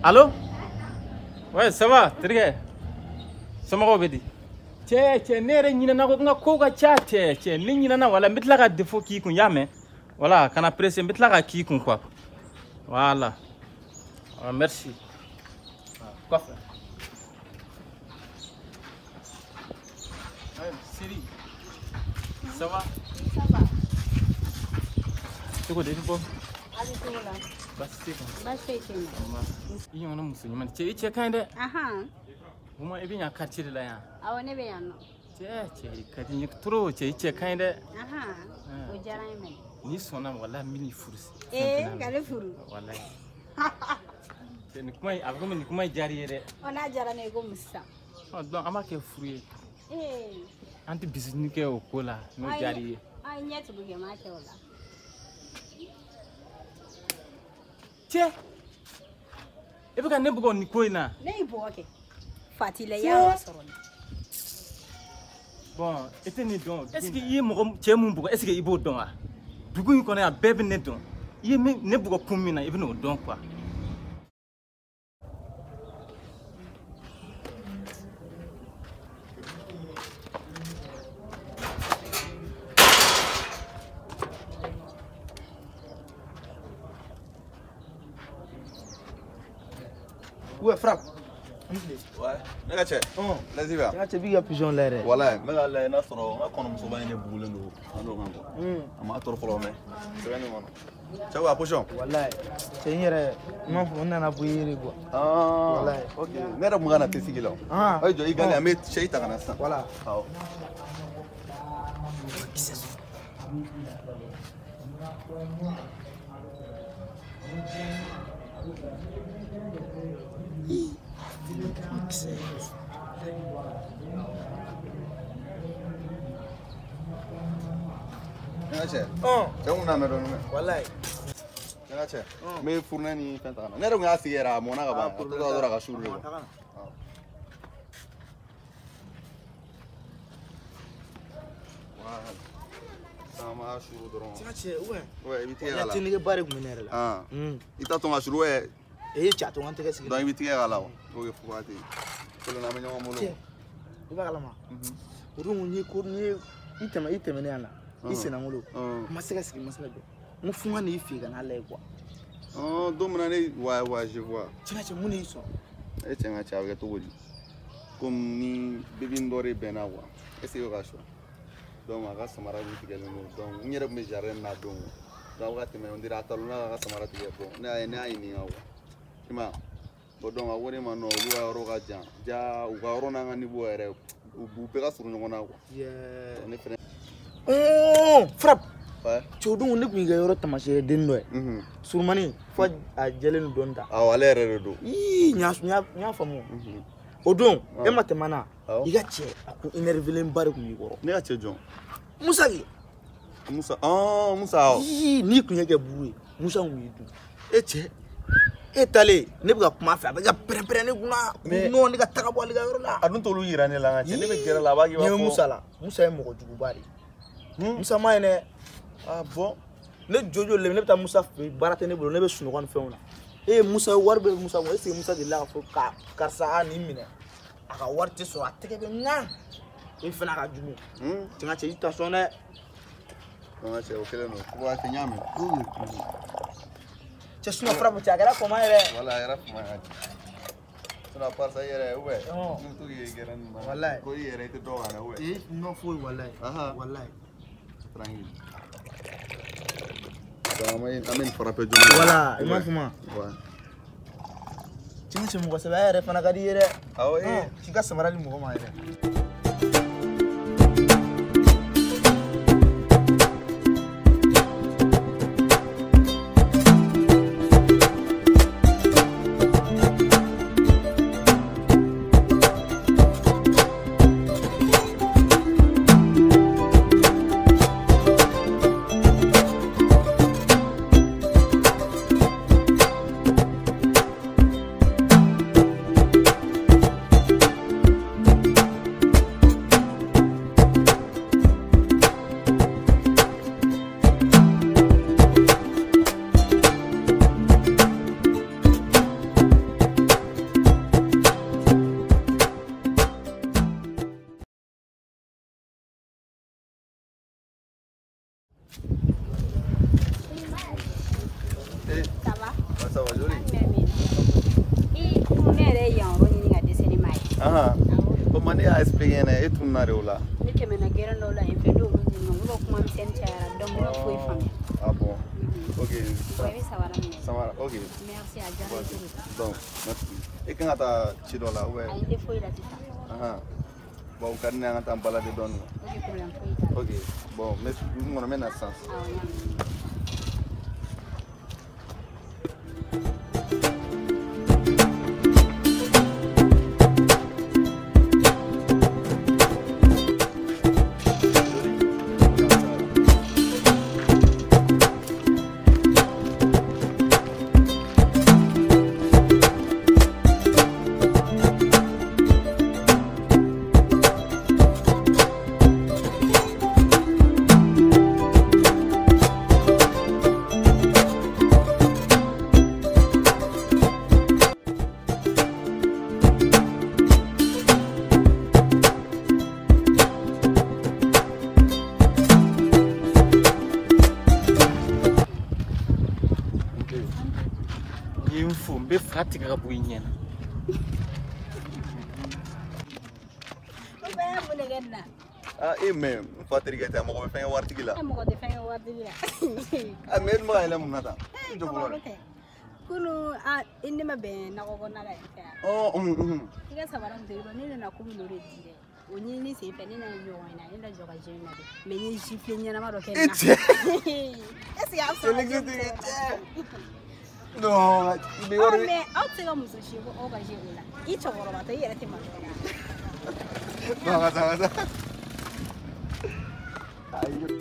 Allô? Ouais, ça va, terikɛ. Somɔgɔw bɛ di? Cɛ, cɛ, ne yɛrɛ ɲinɛna ko n ka kow ka ca cɛ, cɛ, ne ɲinɛna wala n bɛ tila ka défaut k'i kun, y'a mɛn? Voilà, kana pressé, n bɛ tila ka k'i kun quoi. Voilà. Ah, merci. Ah, kɔfɛ. Ouais, Siri. Ça va? Ça va. Cogo di, i bɛ bɔ? A bɛ cogo la. Baasi tɛ yen. Baasi foyi tɛ n na. I ɲɔgɔnna muso ɲuman cɛ, i cɛ ka ɲi dɛ. Ahan. Kuma i bɛ yan quartier de la yan. Awɔ, ne bɛ yan nɔ. Cɛ, cɛ, i ka di n ye trop cɛ, i cɛ ka ɲi dɛ. Ahan. O diyara n ye mɛnɛ. N'i sɔnna walahi n bɛ n'i furu. Ee, ka ne furu. Walahi. Cɛ, nin kuma in a bɛ komi nin kuma in diyara i ye dɛ. Ɔ, n'a diyara ne ye komi sisan. Ɔ donc an b'a kɛ furu ye. Ee. An tɛ bisini kɛ o ko la n'o diyara i ye. Ayi, ɲɛ tugu kɛ, n b'a kɛ o la. Cɛ, e bɛ ka ne bugɔ nin ko in na. Ne y'i bugɔ kɛ. Fati la i y'a sɔrɔ ne. Bon, e tɛ nin dɔn. Est ce que i ye mɔgɔ cɛ mun bugɔ, est ce que i b'o dɔn wa? Dugu in kɔnɔ yan bɛɛ bɛ ne dɔn. I ye ne bugɔ kun min na, i bɛ n'o dɔn quoi. Ouais, frappe. Ouais, ne ka cɛ. Lazi bɛ yan. Ne ka cɛ b'i ka pigeon lajɛ dɛ. Walayi, n bɛ k'a lajɛ n'a sɔrɔ n ka kɔnɔmusoba in de bugulen don an n'o kan quoi. A m'a tɔɔrɔ fɔlɔ mɛ sɛbɛn nin kɔnɔ. Cɛ wa position. Walayi, cɛ n yɛrɛ n m'a fɔ n nana bɔ i ye de quoi. Walayi. Ok, ne yɛrɛ kun ka na te sigi la o. Ayi jɔ i gale an bɛ sɛ ta ka na sisan. Voilà. Awɔ. Ne ka cɛ. Cɛ kun nana dɔɔnin mɛ. Walayi. Ne ka cɛ. N bɛ furunɛ ni fɛn ta ka na. Ne yɛrɛ kun y'a sigi yɛrɛ a mɔnna ka ban. A tɔ tora dɔrɔn a ka suru de quoi. Voilà. Sisan an b'a suru dɔrɔn. Cɛ ka cɛ, ouais. Ouais, i b'i tigɛ k'a la. Te nege ba de kun bɛ ne yɛrɛ la. I t'a to n ka suru ouais. Ee cɛ, a to n ka n tɛgɛ sigi. Donc i b'i tigɛ k'a la wa. Ok, fo ka ten. Kelen an bɛ ɲɔgɔn bolo. Cɛ, i b'a kalama. O don n ye ko n ye i tɛmɛ i tɛmɛnen yan la. I sennankolo. N ma se ka sigi, n ma se ka jɔ. N ko fo n ka n'i fɛ yen ka n'a lajɛ quoi. Don min na ne ouais ouais je vois. Cɛ ka cɛ, mun de y'i sɔrɔ? E cɛ n ka cɛ a bɛ kɛ cogo di? Komi ni bébé dɔ de bɛnna quoi. Est ce que ka sɔn? Donc a ka samara kun tigɛlen don. Donc n yɛrɛ kun bɛ jardin min na a don. Donc a bɛ ka tɛmɛ on dirait a talonna k'a ka samara tigɛ. Bon ne y'a ɲininka quoi. I m'a ye? Bon donc a ko ne ma non olu ka yɔrɔ ka jan. Ja u ka yɔrɔ n'an ka niveau yɛrɛ u bɛɛ ka surun ɲɔgɔn na quoi. Yeah. Ne fɛnɛ. Frappe. Ouais. Cɛ o don ne kun y'i ka yɔrɔ taamasiyɛn den dɔ ye. Surumani fo a jɛlen don dɔɔni ta. Awɔ, ale yɛrɛ de don. Ii, n y'a faamu. O don e ma tɛmɛ an na. I ka cɛ a kun énervé ba de kun b'i kɔrɔ. Ne ka cɛ jɔn? Musa kɛ. Musa, Musa awɔ. Ii, n'i kun ye kɛ buru ye, Musa kun b'i dun. E cɛ. E talen ne bɛ ka kuma a fɛ a bɛ ka pɛrɛn-pɛrɛn ne kunna. Non ne ka taga bɔ ale ka yɔrɔ la. A dun t'olu yira ne la n ka cɛ, ne bɛ gɛrɛ la a b'a k'i b'a fɔ. N ye Musa la, Musa ye mɔgɔ juguba de ye. Musa ma ɲi dɛ. Ah bon? Ne jojo le ne bɛ taa Musa fɛ yen, baara tɛ ne bolo, ne bɛ sunɔgɔ ni fɛnw na. E Musa wari bɛ Musa kun, est ce que Musa delila k'a fɔ ka karisa a nin minɛ? A ka wari tɛ sɔrɔ, a tɛgɛ bɛ ŋa. E fana ka jugu. Cɛ n ka cɛ i ta sɔn dɛ. N ka cɛ o kɛlen don. Ko a tɛ ɲa mɛn. Cɛ sinɔn fura cɛ a kɛra kɔma ye dɛ. Wala a kɛra kɔma ye. Sinon à part ça i yɛrɛ ou bien. N'u to k'i gɛrɛ nin na. Walayi. Ko i yɛrɛ i tɛ dɔ kan dɛ ou bien. Ee non foyi walayi. Walayi. Tranquille. Donc an bɛ nin frapper joona. Voilà, i m'a faamu. Ouais. Cɛ cɛ mɔgɔ sɛbɛ yɛrɛ fana ka di i ye dɛ. Awɔ ee. K'i ka samara di mɔgɔ ma yɛrɛ. ça va joli. I ko ne yɛrɛ ye yan yɔrɔ ɲini ka dɛsɛ ne ma ye. Ahan. Bon ne y'a expliqué ɲɛna e tununna de o la. Ne tɛmɛna gɛrɛn dɔw la yen fɛ dɔw olu ɲininka olu ka kuma misɛnnin cayara donc ne ma foyi faamuya. Ah bon. Ok. Bon i bɛ samara minɛ. Samara ok. Merci a diyara n ye kojugu. Donc merci. E kan ka taa ci dɔ la ou bien? Ayi n tɛ foyi la sisan. Ahan. Bon o ka di ne ye an ka taa an balade dɔɔni. Ok problème foyi t'a la. Ok bon n bɛ n kɔnɔ n bɛ na sisan. Awɔ n y'a mɛn. N bɛ fa tigɛ ka bɔ i ɲɛ na. O bɛɛ ye mun de kɛ nin na? Ah e mais n fa terikɛ tɛ a mɔgɔ bɛ fɛn kɛ waritigi la. E mɔgɔ tɛ fɛn kɛ waritigi la. Ah mais e dun bɛ ka yɛlɛ mun na tan? I jɔ fɔlɔ dɛ. Kunun a i ne ma bɛn nakɔ kɔnɔna la yen fɛ yan. Ɔ I ka samara min to i bolo ne nana ko min o de di dɛ. O ɲinini sen fɛ ne nana ɲɔgɔn ye na ne nana jɔ ka jeu in na dɛ. Mais n ye gifle ɲɛnama dɔ kɛ nin na. E cɛ. Est ce que a bɛ sɔn ka jeu cɛ. Non, mais oh, mais aw tɛ se ka muso si ko aw ka jeu o la. I cɛkɔrɔbatɔ i yɛrɛ tɛ maloya. Non, ka taa ka taa. Ayi.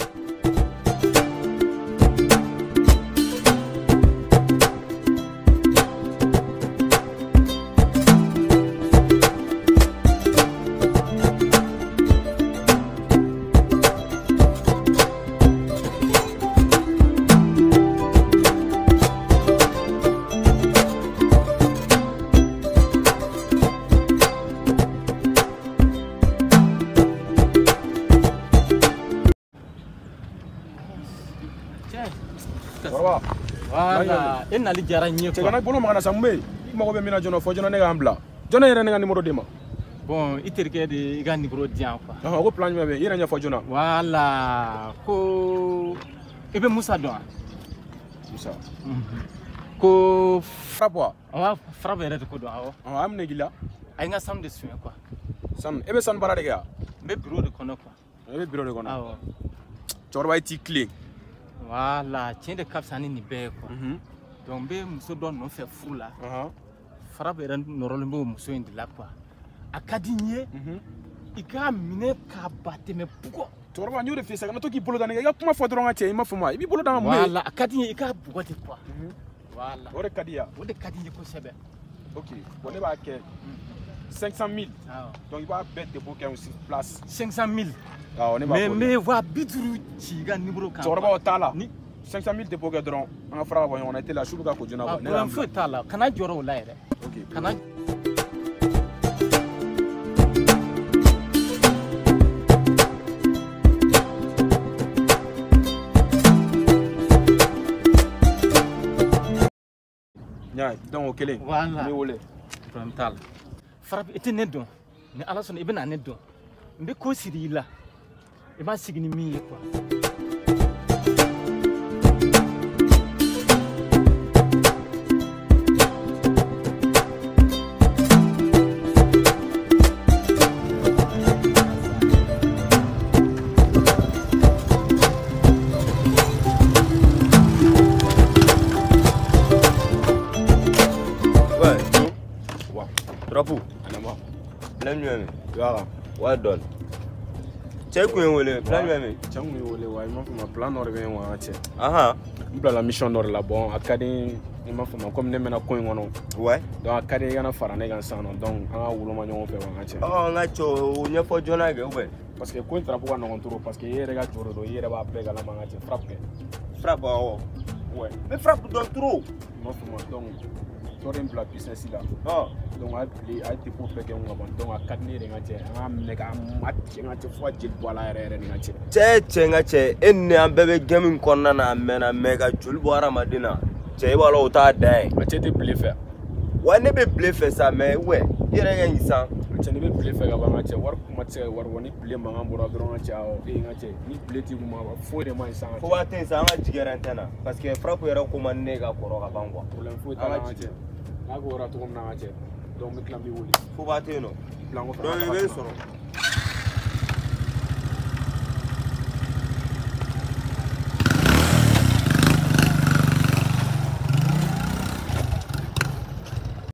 Voilà, e nali diyara n ye quoi. Cɛ kana bolo magana sa mun bɛ yen? I mago bɛ min na joona fɔ joona ne k'an bila. Jɔn yɛrɛ ne ka numéro d'e ma? Bon i terikɛ de i ka numéro di yan quoi. Ɔhɔn ko plan jumɛn bɛ yen? I yɛrɛ ɲɛfɔ joona. Voilà ko i bɛ Musa dɔn wa? Musa. Ko frappe wa? Awɔ frappe yɛrɛ de ko don awɔ. Ɔhɔn a ye mun de k'i la? A ye n ka sanu de suɲɛ quoi. Sanu e bɛ sanu baara de kɛ wa? N bɛ bureau de kɔnɔ quoi. E bɛ bureau de kɔnɔ? Awɔ. Cɛkɔrɔba i t'i tilen. Voilà, tiɲɛ de ka fisa ni nin bɛɛ ye quoi. Donc n bɛ muso dɔ nɔfɛ furu la. Frappe yɛrɛ nɔrɔlen b'o muso in de la quoi. A ka di n ye i k'a minɛ k'a ba tɛmɛ bugɔ. Cɛkɔrɔba n y'o de f'i ye sa kana to k'i bolo da ne kan i ka kuma fɔ dɔrɔn ka cɛ i m'a faamu wa i b'i bolo da n kan mun ye? Voilà, a ka di n ye i k'a bugɔ de quoi. Voilà. O de ka di ya? O de ka di n ye kosɛbɛ. Ok, bon ne b'a kɛ 500 000. Donc i b'a bɛɛ dépôt kɛ sur place. 500 000. Awɔ ne b'a fɔ. Mais n bɛ 50 000 ci i ka numéro kan. Cɛkɔrɔba o t'a la. 500 000 dépôt kɛ dɔrɔn an ka fara ka bɔ ɲɔgɔn na i tɛ la su bɛ ka ko joona quoi. Problème foyi t'a la kana jɔrɔ o la yɛrɛ. Ok. Kana. N y'a ye donc o kelen. Voilà. N b'i wele. Problème t'a la. Frappe i tɛ ne dɔn ni Ala sɔnna i bɛ na ne dɔn n bɛ ko siri i la i b'a sigi ni min ye quoi. Ouais. Wa. Drapeau. Anama. Plan jumɛn bɛ yen? Yala. Wa dɔɔni. Cɛ kun ye n wele, plan jumɛn bɛ yen? Cɛ kun ye wele wa i m'a faamu plan dɔ de bɛ yen wa cɛ. Ahan. N bilala mission dɔ de la bon a ka di n i m'a faamu komi ne mɛnna ko in kɔnɔ. Ouais. Donc a ka di i kana fara ne kan sisan nɔ donc an ka woloma ɲɔgɔn fɛ wa n ka cɛ. Ɔ n ka cɛ o ɲɛfɔ joona kɛ ou bien? Parce que ko in drapeau ka nɔgɔn trop parce que e yɛrɛ ka jɔ de don i yɛrɛ b'a bɛɛ kalama n ka cɛ frappe kɛ. Frappe awɔ. Ouais. N bɛ frappe dɔn trop. I m'a faamu donc dɔ de bila business la. Ɔ. Donc a ye a ye dépôt bɛɛ kɛ n kun ka ban donc a ka di ne yɛrɛ n ka cɛ an k'a minɛ k'a ma tigɛ n ka cɛ fo ka jeli bɔ a la yɛrɛ yɛrɛ ni n ka cɛ. Cɛ cɛ n ka cɛ e ni ne an bɛɛ bɛ game in kɔnɔna na a mɛnna mais ka joli bɔ hadamaden na. Cɛ, i b'a dɔn o t'a dan ye. A cɛ tɛ bile fɛ. Wa ne bɛ bile fɛ sa, mais ouais, i yɛrɛ ka ɲi san. Cɛ, ne bɛ bile fɛ ka ban n ka cɛ, wari kuma tɛ se ka wari bɔ ni bile mankan bɔra dɔrɔn n ka cɛ, awɔ, ee n ka cɛ, ni bile t'i kun ma foyi de man ɲi sisan n ka Fo cɛ. b'a to yen sa, an ka jigin yɛrɛ tɛ na parce que frappe yɛrɛ ko man di ne ye ka kɔrɔ ka ban quoi. Problème foyi t'a la n ka cɛ, n'a ko yɔrɔ cogo min na n ka cɛ, donc n bɛ tila n b'i wele. Fo b'a to yen nɔ. Bila n kɔfɛ. Donc i bɛ sɔrɔ.